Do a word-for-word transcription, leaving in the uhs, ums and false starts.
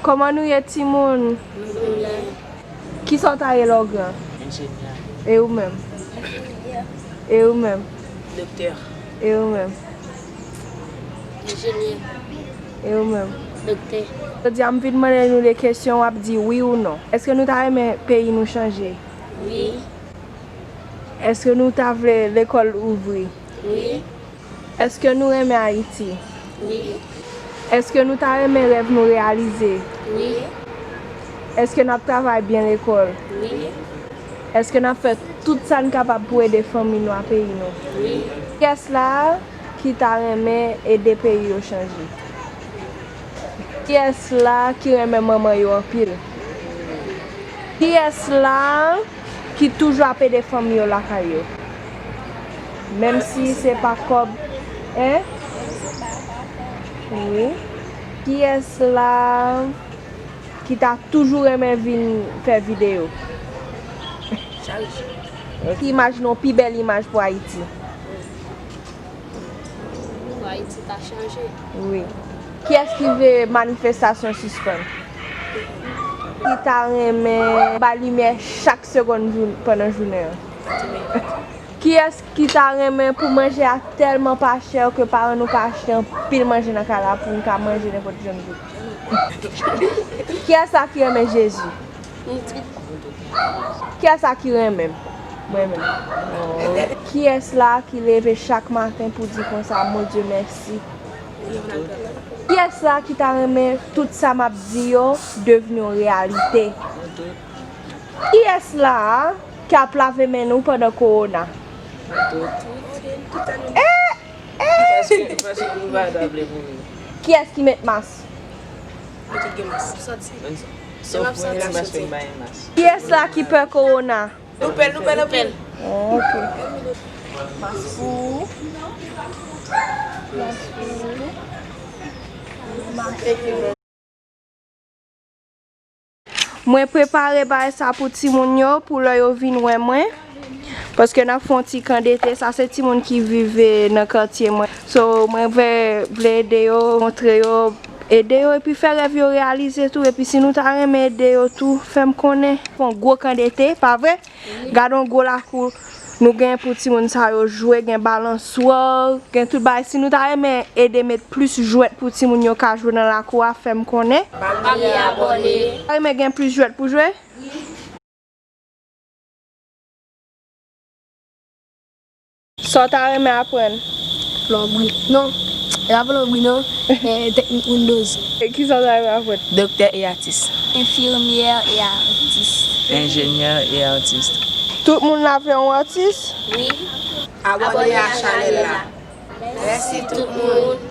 Kòman nou ye, timoun? Nou koulè. Kisa w ta ye lè w gran? Enjenyè. E ou menm? E ou menm? Doktè. E ou menm? Enjenyè. E ou menm? Doktè. Jodi a, m vin mande nou de kesyon, w ap di wi ou non. Èske nou ta renmen peyi nou chanje? Wi. Èske nou ta vle lekòl ouvri? Wi. Èske nou renmen Ayiti? Wi. Èske nou ta renmen rèv nou reyalize? Wi. Èske n ap travay byen lekòl? Wi. Èske n ap fè tout sa n kapab pou ede fanmi nou ak peyi nou? Wi. Kiyès la a ki ta renmen ede peyi yo chanje? Kiyès la a ki renmen manman yo anpil? Kiyès la a ki toujou ap ede fanmi yo lakay yo? Menm si se pa kòb, en? Wi. Kiyès la a ki ta toujou renmen vin fè videyo? Ki imajine yon pi bèl imaj pou Ayiti? Pou Ayiti ta chanje. Wi. Kiyès ki vle manifestasyon sispann? Ki ta renmen bay limyè chak segonn jou-, pandan jounen an? Kiyès ki ta renmen pou manje a tèlman pa chè ke paran nou ka achte anpil manje nan kay la pou n ka manje nenpòt jan de jou? Kiyès la ki renmen Jezi? Kiyès la ki renmen m? Mwen menm. Kiyès la ki leve chak maten pou di konsa, Bondye mèsi? Kiyès la ki ta renmen tout sa m ap di yo devni yon reyalite? Kiyès la a ki ap lave men nou pandan kowona? Eh, eh. Paske, paske nou pa ta vle mouri. Kiyès ki met mas? Nou tout gen mas. Sòf mwen, paske m pa gen mas. Kiyès la ki pè kowona? Nou pè l, nou pè l anpil. Oh, ok. Mas pou ou. Mas pou ou. Mwen prepare bagay sa pou timoun yo, pou lè yo vin wè mwen. Paske n ap fè yon ti kan dete, sa se timoun ki viv, eh, nan katye mwen. So, mwen vle, vle ede yo, montre yo, ede yo, epi fè rèv yo reyalize tou. Epi si nou ta renmen ede yo tou, fè m konnen. Fè yon gwo kan dete, pa vre? Gade yon gwo lakou nou gen pou timoun sa yo jwe, gen balanswa, gen tout bagay. Si nou ta renmen ede met plis jwèt pou timoun yo ka jwe nan lakou a, fè m konnen. Pa bliye abòne. Ta renmen gen plis jwèt pou jwe? Sa w ta renmen aprann? Plonbri. Non, e pa plonbri non. Eh, teknik Windows. E kisa w ta renmen aprann? Doktè e atis. Enfimyè e atis. Enjenyè e atis. Tout moun la vle yon atis? Wi. Abòne a chanèl la. Mèsi tout moun.